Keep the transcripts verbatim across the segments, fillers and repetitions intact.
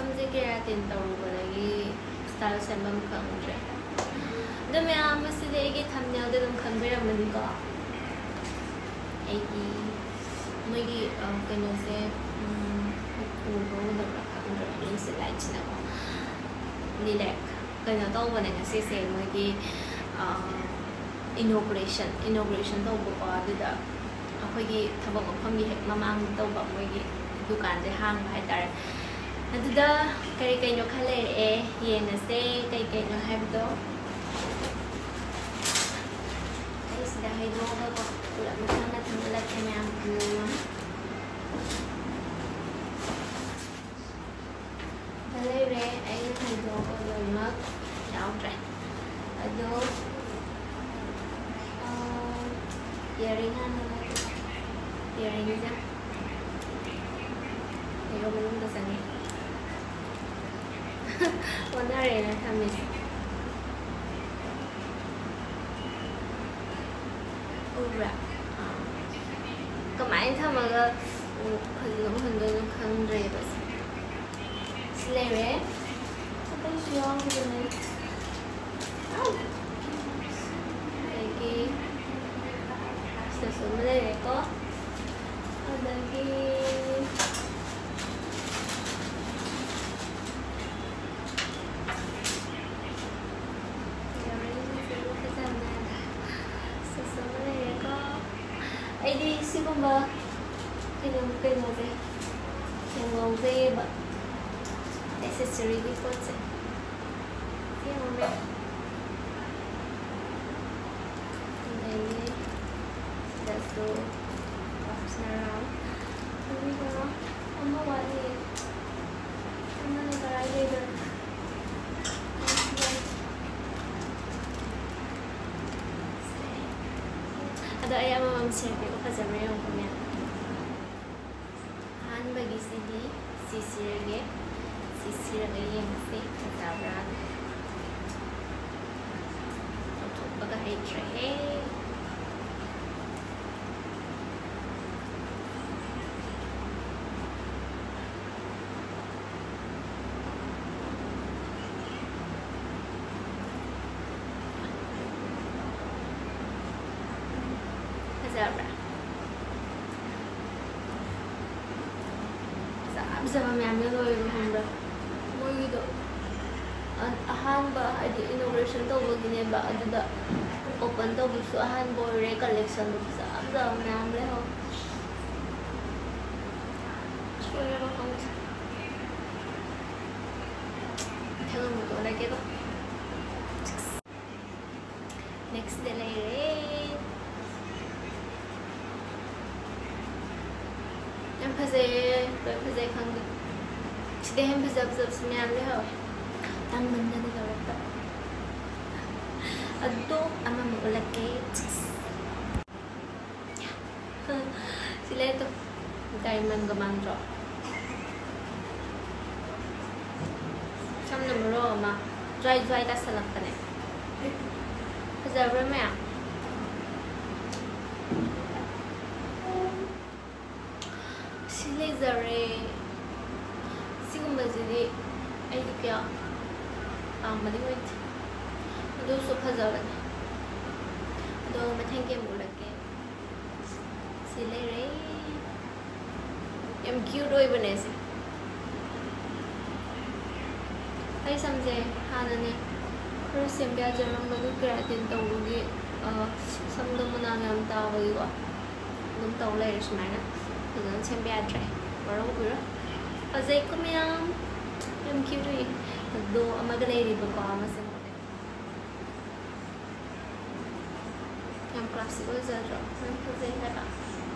ꯁꯝꯁꯦ keratin ꯇꯧꯔꯨꯕꯗꯒꯤ style ꯁꯦꯝꯐꯝ ꯈꯪꯗ꯭ꯔꯦ꯫ ꯑꯗꯣ ꯃꯌꯥꯝ ꯑꯁꯤꯗꯤ ꯑꯩꯒꯤ ꯊꯝꯅꯦꯜꯗ ꯑꯗꯨꯝ ꯈꯪꯕꯤꯔꯝꯃꯅꯤꯀꯣ꯫ ꯑꯩꯒꯤ ꯃꯣꯏꯒꯤ, ꯑ, ꯀꯩꯅꯣꯁꯦ, ꯎꯝ, ꯎꯕ꯭ꯔꯥ ꯎꯗꯕ꯭ꯔꯥ ꯈꯪꯗ꯭ꯔꯦ, ꯃꯣꯏꯁꯦ ꯂꯥꯏꯠꯁꯤꯅꯀꯣ꯫ ꯂꯤꯂꯦꯛ ꯀꯩꯅꯣ ꯇꯧꯕꯅꯦ ꯉꯁꯤꯁꯦ, ꯃꯣꯏꯒꯤ, ꯑ, inauguration, inauguration ꯇꯧꯕꯀꯣ꯫ ꯑꯗꯨꯗ ꯑꯩꯈꯣꯏꯒꯤ ꯊꯕꯛ ꯃꯐꯝꯒꯤ ꯍꯦꯛ ꯃꯃꯥꯡꯗ ꯇꯧꯕ ꯃꯣꯏꯒꯤ ꯗꯨꯀꯥꯟꯁꯦ ꯍꯥꯡꯕ ꯍꯥꯏꯇꯥꯔꯦ꯫ ꯑꯗꯨꯗ ꯀꯔꯤ ꯀꯩꯅꯣ ꯈꯔ ꯂꯩꯔꯛꯑꯦ, ꯌꯦꯡꯉꯁꯦ ꯀꯩ ꯀꯩꯅꯣ ꯍꯥꯏꯕꯗꯣ꯫ ꯑꯩ ꯁꯤꯗ ꯍꯩꯗꯣꯛꯑꯒꯀꯣ ꯄꯨꯂꯞ ꯃꯊꯪ ꯃꯊꯪ ꯎꯠꯂꯛꯀꯦ ꯃꯌꯥꯝ꯫ ꯎꯝ꯫ ꯂꯩꯔꯦ, ꯑꯩꯅ ꯍꯩꯗꯣꯛꯄ ꯂꯣꯏꯅꯃꯛ ꯌꯥꯎꯗ꯭ꯔꯦ꯫ ꯑꯗꯣ, ꯑꯥ, earring ꯍꯥꯟꯅ ꯂꯧꯔꯒꯦ꯫ Earringꯁꯦ ꯑꯩꯒ ꯃꯅꯨꯡꯗ ꯆꯪꯉꯦ꯫ ꯑꯣꯟꯅꯔꯦꯅ ꯊꯝꯃꯤꯁꯦ꯫ ꯎꯕ꯭ꯔꯥ? ꯑꯥ꯫ ꯀꯃꯥꯏꯅ ꯊꯝꯃꯒ, ꯎꯝ, ꯐꯖꯅ ꯎꯍꯟꯗꯣꯏꯅꯣ ꯈꯪꯗ꯭ꯔꯦꯕ ꯁꯦ꯫ ꯁꯤ ꯂꯩꯔꯦ꯫ ꯑꯇꯩꯁꯨ ꯌꯥꯎꯈꯤꯕꯅꯦ꯫ ꯑꯥ꯫ ꯑꯗꯒꯤ ꯁꯤꯗꯁꯨ ꯑꯃ ꯂꯩꯔꯦꯀꯣ꯫ ꯑꯗꯒꯤ ꯁꯤꯁꯨ ꯑꯃ ꯂꯩꯔꯦꯀꯣ꯫ ꯑꯩꯗꯤ ꯁꯤꯒꯨꯝꯕ ꯀꯩꯅꯣ, ꯀꯩꯅꯣꯁꯦ ꯌꯥꯝ ꯉꯥꯎꯖꯩꯌꯦꯕ, accessoryꯒꯤ ꯄꯣꯠꯁꯦ꯫ ꯁꯤ ꯌꯦꯡꯉꯨꯅꯦ꯫ ꯑꯗꯒꯤ ꯁꯤꯗꯁꯨ puffs ꯑꯃ, ꯑꯗꯨꯒ ꯑꯃ ꯋꯥꯠꯂꯤ꯫ ꯑꯃꯅ ꯀꯗꯥꯏ ꯂꯩꯕꯅꯣ? ꯑꯗꯣ ꯑꯩ ꯑꯃꯃꯝ ꯁꯦꯝꯒꯦꯀꯣ, ꯐꯖꯕ꯭ꯔꯥ ꯌꯦꯡꯉꯨꯀꯣ ꯃꯌꯥꯝ꯫ ꯑꯍꯥꯟꯕꯒꯤꯁꯤꯗꯤ ꯁꯤ ꯁꯤꯔꯒꯦ꯫ ꯁꯤ ꯁꯤꯔꯒ ꯌꯦꯡꯉꯁꯤ ꯐꯖꯕ꯭ꯔꯥ꯫ ꯂꯧꯊꯣꯛꯄꯒ ꯍꯩꯇ꯭ꯔꯦꯍꯦ꯫ ꯐꯖꯕ ꯃꯌꯥꯝꯅ ꯂꯣꯏꯔꯦꯕ, ꯈꯪꯕ꯭ꯔꯥ? ꯃꯣꯏꯒꯤꯗꯣ ꯑ-, ꯑꯍꯥꯟꯕ, ꯍꯥꯏꯗꯤ, inauguration ꯇꯧꯕꯒꯤꯅꯦꯕ, ꯑꯗꯨꯗ open ꯇꯧꯕꯁꯨ ꯑꯍꯥꯟꯕ ꯑꯣꯏꯔꯦ, collectionꯗꯣ ꯐꯖ ꯐꯖꯕ ꯃꯌꯥꯝ ꯂꯩꯍꯧꯋꯦ꯫ ꯁꯣꯏꯔꯕ ꯈꯪꯗꯦ꯫ ꯃꯊꯪ ꯑꯃꯨꯛ ꯎꯠꯂꯛꯀꯦꯀꯣ꯫ Nextꯇ ꯂꯩꯔꯦ꯫ ꯌꯥꯝ ꯐꯖꯩꯌꯦ, ꯂꯣꯏ ꯐꯖꯩ ꯈꯪꯗꯦ꯫ ꯁꯤꯗꯩ ꯍꯦꯟꯅ ꯐꯖ ꯐꯖꯕꯁꯨ ꯃꯌꯥꯝ ꯂꯩꯍꯧꯋꯦ꯫ ꯇꯥꯡꯃꯟꯗꯅ ꯂꯧꯔꯛꯇꯕ꯫ ꯑꯗꯣ ꯑꯃꯃꯨꯛ ꯎꯠꯂꯛꯀꯦ꯫ ꯁꯤ ꯂꯩꯔꯦ ꯇꯨ꯫ Diamondꯒ ꯃꯥꯟꯗ꯭ꯔꯣ? ꯁꯝꯅ ꯃꯔꯣꯜ ꯑꯃ ꯖ꯭ꯋꯥꯏ ꯖ꯭ꯋꯥꯏ ꯇꯥꯁꯜꯂꯛꯄꯅꯦ꯫ ꯐꯖꯕ꯭ꯔꯥ ꯃꯌꯥꯝ? ꯁꯤ ꯂꯩꯖꯔꯦ꯫ ꯁꯤꯒꯨꯝꯕꯁꯤꯗꯤ ꯑꯩꯗꯤ ꯀꯌꯥ ꯄꯥꯝꯕꯗꯤ ꯑꯣꯏꯗꯦ꯫ ꯑꯗꯨꯁꯨ ꯐꯖꯕꯅꯦ꯫ ꯑꯗꯣ ꯃꯊꯪꯒꯤ ꯑꯃꯨꯛ ꯎꯠꯂꯛꯀꯦ꯫ ꯁꯤ ꯂꯩꯔꯦ꯫ ꯌꯥꯝ cute ꯑꯣꯏꯕꯅꯦ ꯁꯦ꯫ ꯑꯩ ꯁꯝꯁꯦ ꯍꯥꯟꯅꯅꯦ ꯈꯔ ꯁꯦꯝꯕ ꯌꯥꯖꯔꯝꯕꯗꯨ, keratin ꯇꯧꯕꯒꯤ, ꯑ, ꯁꯝꯗꯣ ꯃꯅꯥ ꯌꯥꯝ ꯇꯥꯕꯒꯤꯀꯣ, ꯑꯗꯨꯝ ꯇꯧ ꯂꯩꯔꯦ ꯁꯨꯃꯥꯏꯅ꯫ ꯐꯖꯅ ꯁꯦꯝꯕ ꯌꯥꯗ꯭ꯔꯦ꯫ ꯋꯥꯔꯧꯕꯤꯔꯣꯏ꯫ ꯐꯖꯩꯀꯣ ꯃꯌꯥꯝ? ꯌꯥꯝ cute ꯑꯣꯏꯌꯦ꯫ ꯑꯗꯣ ꯑꯃꯒ ꯂꯩꯔꯤꯕꯀꯣ, ꯑꯃꯁꯦ ꯌꯥꯝ classic ꯑꯣꯏꯖꯗ꯭ꯔꯣ? ꯌꯥꯝ ꯐꯖꯩ ꯍꯥꯏꯕ꯫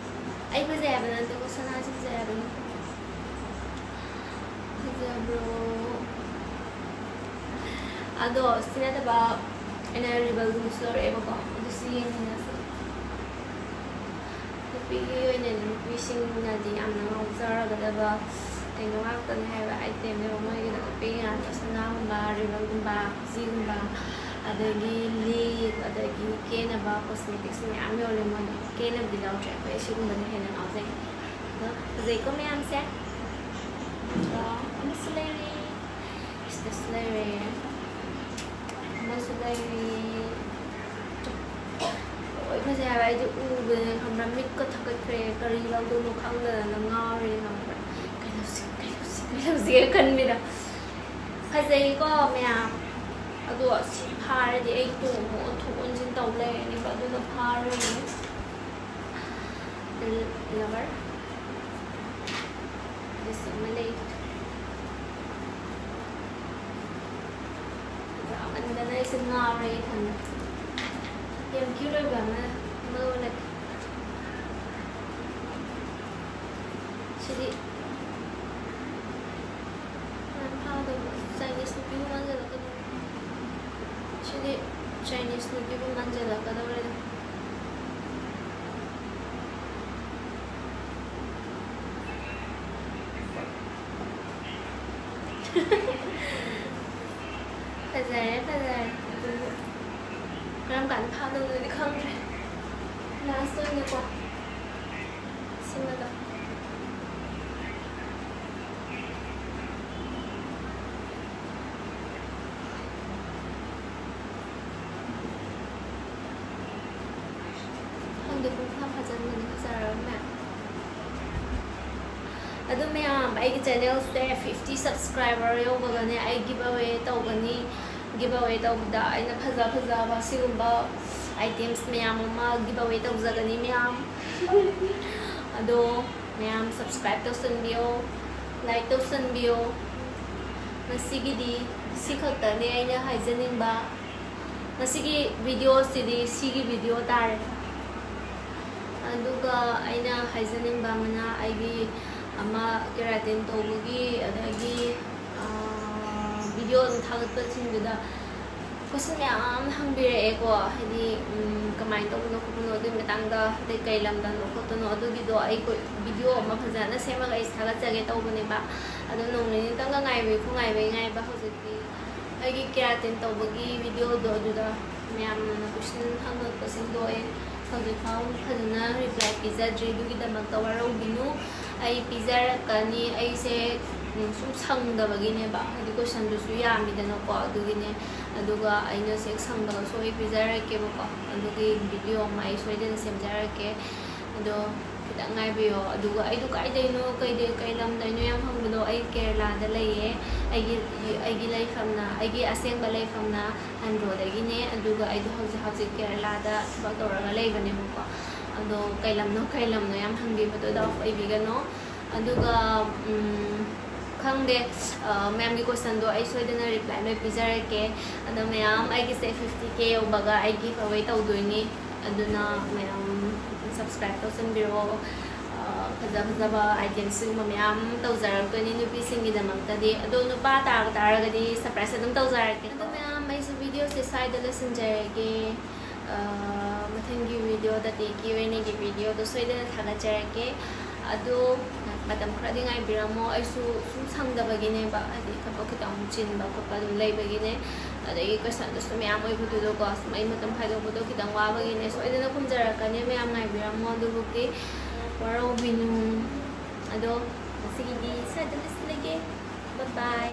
ꯑꯩ ꯐꯖꯩ ꯍꯥꯏꯕ ꯅꯠꯇꯦꯀꯣ, ꯁꯅꯥꯁꯦ ꯐꯖꯩ ꯍꯥꯏꯕꯅꯤ꯫ ꯐꯖꯕ꯭ꯔꯣ? ꯑꯗꯣ ꯁꯤ ꯅꯠꯇꯕ ꯑꯩꯅ Rebelꯒꯨꯝꯕꯁꯨ ꯂꯧꯔꯛꯑꯦꯕꯀꯣ, ꯑꯗꯨꯁꯨ ꯌꯦꯡꯃꯤꯟꯅꯁꯦ꯫ ꯅꯨꯄꯤꯒꯤ ꯑꯣꯏꯅꯗꯤ, ꯅꯨꯄꯤꯁꯤꯡꯅꯗꯤ ꯌꯥꯝꯅ ꯉꯥꯎꯖꯔꯒꯗꯕ ꯀꯩꯅꯣ ꯉꯥꯛꯇꯅꯦ ꯍꯥꯏꯕ, itemꯅꯦꯕ ꯃꯣꯏꯒꯤꯗꯣ꯫ ꯅꯨꯄꯤꯒꯤ ꯉꯥꯛꯇ, ꯁꯅꯥꯒꯨꯝꯕ, Rebelꯒꯨꯝꯕ, ꯈꯨꯖꯤꯒꯨꯝꯕ, ꯑꯗꯒꯤ lip, ꯑꯗꯒꯤ ꯀꯦꯅꯕ cosmetics ꯃꯌꯥꯝ ꯌꯣꯜꯂꯦ ꯃꯣꯏꯗꯣ꯫ ꯀꯦꯅꯕꯗꯤ ꯂꯧꯗ꯭ꯔꯦ ꯑꯩꯈꯣꯏ, ꯑꯁꯤꯒꯨꯝꯕꯅ ꯍꯦꯟꯅ ꯉꯥꯎꯖꯩ꯫ ꯑꯗꯣ ꯐꯖꯩꯀꯣ ꯃꯌꯥꯝꯁꯦ? ꯑꯗꯣ ꯑꯃꯁꯨ ꯂꯩꯔꯦ, ꯁꯤꯗꯁꯨ ꯂꯩꯔꯦ, ꯑꯃꯁꯨ ꯂꯩꯔꯦ꯫ ꯂꯣꯏ ꯐꯖꯩ ꯍꯥꯏꯕ, ꯑꯩꯗꯤ ꯎꯕꯗꯅꯦ ꯈꯪꯕ꯭ꯔꯥ, ꯃꯤꯠꯀ ꯊꯛꯀꯠꯈ꯭ꯔꯦ, ꯀꯔꯤ ꯂꯧꯗꯣꯏꯅꯣ ꯈꯪꯗꯗꯅ ꯉꯥꯎꯔꯦ ꯈꯪꯕ꯭ꯔꯥ꯫ ꯀꯩꯅꯣ ꯍꯧꯖꯤꯛ ꯈꯟꯕꯤꯗ ꯐꯖꯩꯀꯣ ꯃꯌꯥꯝ꯫ ꯑꯗꯣ ꯁꯤ ꯐꯥꯔꯗꯤ ꯑꯩ ꯇꯣꯡꯕ ꯑꯣꯟꯊꯣꯛ ꯑꯣꯟꯁꯤꯟ ꯇꯧ ꯂꯩꯔꯅꯤꯕ, ꯑꯗꯨꯅ ꯐꯥꯔꯣꯏꯌꯦ꯫ ꯂꯕꯔ ꯗꯤꯁ ꯑꯃ ꯂꯩ꯫ ꯌꯥꯝꯃꯟꯗꯅ ꯑꯩꯁꯦ ꯉꯥꯎꯔꯦ ꯏꯊꯟꯗ꯫ ꯌꯥꯝ ꯀ꯭ꯌꯨꯠ ꯑꯣꯏꯕ ꯑꯃ, ꯑꯃ ꯎꯠꯂꯛꯀꯦ꯫ ꯁꯤꯗꯤ ꯌꯥꯝ ꯐꯥꯗꯧꯕ ꯆꯥꯏꯅꯤꯁ ꯅꯨꯄꯤ ꯑꯃ ꯃꯥꯟꯁꯤꯜꯂꯛꯀꯗꯧꯔꯦ꯫ ꯁꯤꯗꯤ ꯆꯥꯏꯅꯤꯁ ꯅꯨꯄꯤꯕꯨ ꯃꯥꯟꯁꯤꯜꯂꯛꯀꯗꯧꯔꯦꯗ꯫ ꯐꯖꯔꯦ, ꯐꯖꯔꯦ꯫ ꯑꯗꯨꯕꯨ ꯀꯔꯝ ꯀꯥꯟꯗ ꯐꯥꯗꯧꯅꯣꯗꯤ ꯈꯪꯗ꯭ꯔꯦ꯫ ꯂꯥꯁ ꯑꯣꯏꯅꯀꯣ ꯁꯤꯃꯒ꯫ ꯈꯪꯗꯦ, ꯄꯨꯡꯐꯥ ꯐꯥꯖꯤꯟꯕꯅꯤ ꯐꯖꯔꯕ ꯃꯌꯥꯝ꯫ ꯑꯗꯨ ꯃꯌꯥꯝ, ꯑꯩꯒꯤ ꯆꯦꯅꯦꯜꯁꯦ ꯐꯤꯐꯇꯤ ꯁꯕꯁꯀ꯭ꯔꯥꯏꯕꯔ ꯌꯧꯕꯒꯅꯦ ꯑꯩ ꯒꯤꯕ ꯑꯋꯦ ꯇꯧꯒꯅꯤ꯫ ꯒꯤꯕ ꯑꯋꯦ ꯇꯧꯕꯗ ꯑꯩꯅ ꯐꯖ ꯐꯖꯕ ꯁꯤꯒꯨꯝꯕ ꯑꯥꯏꯇꯦꯝꯁ ꯃꯌꯥꯝ ꯑꯃ ꯒꯤꯕ ꯑꯋꯦ ꯇꯧꯖꯒꯅꯤ ꯃꯌꯥꯝ꯫ ꯑꯗꯣ ꯃꯌꯥꯝ ꯁꯕꯁꯀ꯭ꯔꯥꯏꯕ ꯇꯧꯁꯟꯕꯤꯌꯣ, ꯂꯥꯏꯛ ꯇꯧꯁꯟꯕꯤꯌꯣ꯫ ꯉꯁꯤꯒꯤꯗꯤ ꯁꯤ ꯈꯛꯇꯅꯦ ꯑꯩꯅ ꯍꯥꯏꯖꯅꯤꯡꯕ꯫ ꯉꯁꯤꯒꯤ ꯚꯤꯗꯤꯑꯣꯁꯤꯗꯤ ꯁꯤꯒꯤ ꯚꯤꯗꯤꯑꯣ ꯇꯥꯔꯦ꯫ ꯑꯗꯨꯒ ꯑꯩꯅ ꯍꯥꯏꯖꯅꯤꯡꯕ ꯑꯃꯅ, ꯑꯩꯒꯤ ꯑꯃ ꯀꯦꯔꯥꯇꯤꯟ ꯇꯧꯕꯒꯤ, ꯑꯗꯒꯤ, ꯑꯥ, ꯚꯤꯗꯤꯑꯣ ꯑꯗꯨꯝ ꯊꯥꯒꯠꯄꯁꯤꯡꯗꯨꯗ ꯀꯣꯏꯁꯟ ꯃꯌꯥꯝ ꯑꯃ ꯍꯪꯕꯤꯔꯛꯑꯦꯀꯣ, ꯍꯥꯏꯗꯤ, ꯎꯝ, ꯀꯃꯥꯏꯅ ꯇꯧꯕꯅꯣ ꯈꯣꯠꯄꯅꯣ, ꯑꯗꯨꯒꯤ ꯃꯇꯥꯡꯗ, ꯑꯗꯩ ꯀꯩ ꯂꯝꯗꯅꯣ ꯈꯣꯠꯄꯅꯣ, ꯑꯗꯨꯒꯤꯗꯣ ꯑꯩ ꯀꯣꯏ-, ꯚꯤꯗꯤꯑꯣ ꯑꯃ ꯐꯖꯅ ꯁꯦꯝꯃꯒ ꯑꯩ ꯊꯥꯒꯠꯆꯒꯦ ꯇꯧꯕꯅꯦꯕ꯫ ꯑꯗꯣ ꯅꯣꯡ ꯅꯤꯅꯤꯇꯪꯒ ꯉꯥꯏꯕꯤꯌꯨ, ꯉꯥꯏꯕꯩ ꯉꯥꯏꯕ꯫ ꯍꯧꯖꯤꯛꯇꯤ ꯑꯩꯒꯤ ꯀꯦꯔꯥꯇꯤꯟ ꯇꯧꯕꯒꯤ ꯚꯤꯗꯤꯑꯣꯗꯣ, ꯑꯗꯨꯗ ꯃꯌꯥꯝꯅ ꯀꯣꯏꯁꯟ ꯍꯪꯉꯛꯄꯁꯤꯡꯗꯣ ꯑꯩ ꯍꯧꯖꯤꯛ ꯐꯥꯎ ꯐꯖꯅ ꯔꯤꯄ꯭ꯂꯥꯏ ꯄꯤꯖꯗ꯭ꯔꯤ꯫ ꯑꯗꯨꯒꯤꯗꯃꯛꯇ ꯋꯥꯔꯧꯕꯤꯅꯨ, ꯑꯩ ꯄꯤꯖꯔꯛꯀꯅꯤ꯫ ꯑꯩꯁꯦ, ꯎꯝ, ꯁꯨꯝ ꯁꯪꯗꯕꯒꯤꯅꯦꯕ, ꯍꯥꯏꯗꯤ ꯀꯣꯏꯁꯟꯗꯨꯁꯨ ꯌꯥꯝꯃꯤꯗꯅꯀꯣ, ꯑꯗꯨꯒꯤꯅꯦ꯫ ꯑꯗꯨꯒ ꯑꯩꯅ ꯍꯦꯛ ꯁꯪꯕꯒꯁꯨ ꯑꯩ ꯄꯤꯖꯔꯛꯀꯦꯕꯀꯣ꯫ ꯑꯗꯨꯒꯤ ꯚꯤꯗꯤꯑꯣ ꯑꯃ ꯑꯩ ꯁꯣꯏꯗꯅ ꯁꯦꯝꯖꯔꯛꯀꯦ꯫ ꯑꯗꯣ ꯈꯤꯇꯪ ꯉꯥꯏꯕꯤꯌꯣ꯫ ꯑꯗꯨꯒ ꯑꯩꯗꯣ ꯀꯥꯏꯗꯩꯅꯣ, ꯀꯩꯗꯩ, ꯀꯩ ꯂꯝꯗꯩꯅꯣ ꯌꯥꯝ ꯍꯪꯕꯗꯣ, ꯑꯩ ꯀꯦꯔꯂꯥꯗ ꯂꯩꯌꯦ꯫ ꯑꯩꯒꯤ, ꯑꯩꯒꯤ ꯂꯩꯐꯝꯅ, ꯑꯩꯒꯤ ꯑꯁꯦꯡꯕ ꯂꯩꯐꯝꯅ ꯑꯟꯗ꯭ꯔꯣꯗꯒꯤꯅꯦ꯫ ꯑꯗꯨꯒ ꯑꯩꯗꯣ ꯍꯧꯖꯤꯛ, ꯍꯧꯖꯤꯛ ꯀꯦꯔꯂꯥꯗ ꯊꯕꯛ ꯇꯧꯔꯒ ꯂꯩꯕꯅꯦꯕꯀꯣ꯫ ꯑꯗꯣ ꯀꯩ ꯂꯝꯅꯣ, ꯀꯩ ꯂꯝꯅꯣ ꯌꯥꯝ ꯍꯪꯕꯤꯕꯗꯣ ꯗꯥꯎꯠ ꯑꯣꯏꯕꯤꯒꯅꯣ꯫ ꯑꯗꯨꯒ, ꯎꯝ, ꯈꯪꯗꯦ, ꯑ, ꯃꯌꯥꯝꯒꯤ questionꯗꯣ ꯑꯩ ꯁꯣꯏꯗꯅ reply ꯂꯣꯏ ꯄꯤꯖꯔꯛꯀꯦ꯫ ꯑꯗꯣ ꯃꯌꯥꯝ, ꯑꯩꯒꯤꯁꯦ fifty K ꯌꯧꯕꯒ ꯑꯩ giveaway ꯇꯧꯗꯣꯏꯅꯤ꯫ ꯑꯗꯨꯅ ꯃꯌꯥꯝ subscribe ꯇꯧꯁꯟꯕꯤꯔꯛꯑꯣ꯫ ꯑ, ꯐꯖ ꯐꯖꯕ itemꯁꯤꯡꯒꯨꯝꯕ ꯃꯌꯥꯝ ꯇꯧꯖꯔꯛꯇꯣꯏꯅꯤ ꯅꯨꯄꯤꯁꯤꯡꯒꯤꯗꯃꯛꯇꯗꯤ꯫ ꯑꯗꯣ ꯅꯨꯄꯥ ꯇꯥꯕ ꯇꯥꯔꯒꯗꯤ surprise ꯑꯗꯨꯝ ꯇꯧꯖꯔꯛꯀꯦ꯫ ꯑꯗꯣ ꯃꯌꯥꯝ, ꯑꯩꯁꯨ videoꯁꯦ ꯁ꯭ꯋꯥꯏꯗ ꯂꯣꯏꯁꯤꯟꯖꯔꯒꯦ꯫ ꯑ, ꯃꯊꯪꯒꯤ videoꯗꯗꯤ Q and Aꯒꯤ videoꯗꯣ ꯁꯣꯏꯗꯅ ꯊꯥꯒꯠꯆꯔꯛꯀꯦ꯫ ꯑꯗꯣ ꯃꯇꯝ ꯈꯔꯗꯤ ꯉꯥꯏꯕꯤꯔꯝꯃꯣ, ꯑꯩꯁꯨ ꯁꯨꯝ ꯁꯪꯗꯕꯒꯤꯅꯦꯕ, ꯍꯥꯏꯗꯤ ꯊꯕꯛ ꯈꯤꯇꯪ ꯆꯤꯟꯕ ꯈꯣꯠꯄ ꯑꯗꯨꯝ ꯂꯩꯕꯒꯤꯅꯦ꯫ ꯑꯗꯒꯤ questionꯗꯨꯁꯨ ꯃꯌꯥꯝ ꯑꯣꯏꯕꯗꯨꯗꯀꯣ, ꯁꯨꯝ ꯑꯩ ꯃꯇꯝ ꯈꯥꯏꯗꯣꯛꯄꯗꯣ ꯈꯤꯇꯪ ꯋꯥꯕꯒꯤꯅꯦ꯫ ꯁꯣꯏꯗꯅ ꯈꯨꯝꯖꯔꯛꯀꯅꯤ, ꯃꯌꯥꯝ ꯉꯥꯏꯕꯤꯔꯝꯃꯣ꯫ ꯑꯗꯨꯕꯨꯛꯇꯤ ꯋꯥꯔꯧꯕꯤꯅꯨ꯫ ꯑꯗꯣ ꯉꯁꯤꯒꯤꯗꯤ ꯁ꯭ꯋꯥꯏꯗ ꯂꯣꯏꯁꯤꯜꯂꯒꯦ꯫ Bye bye꯫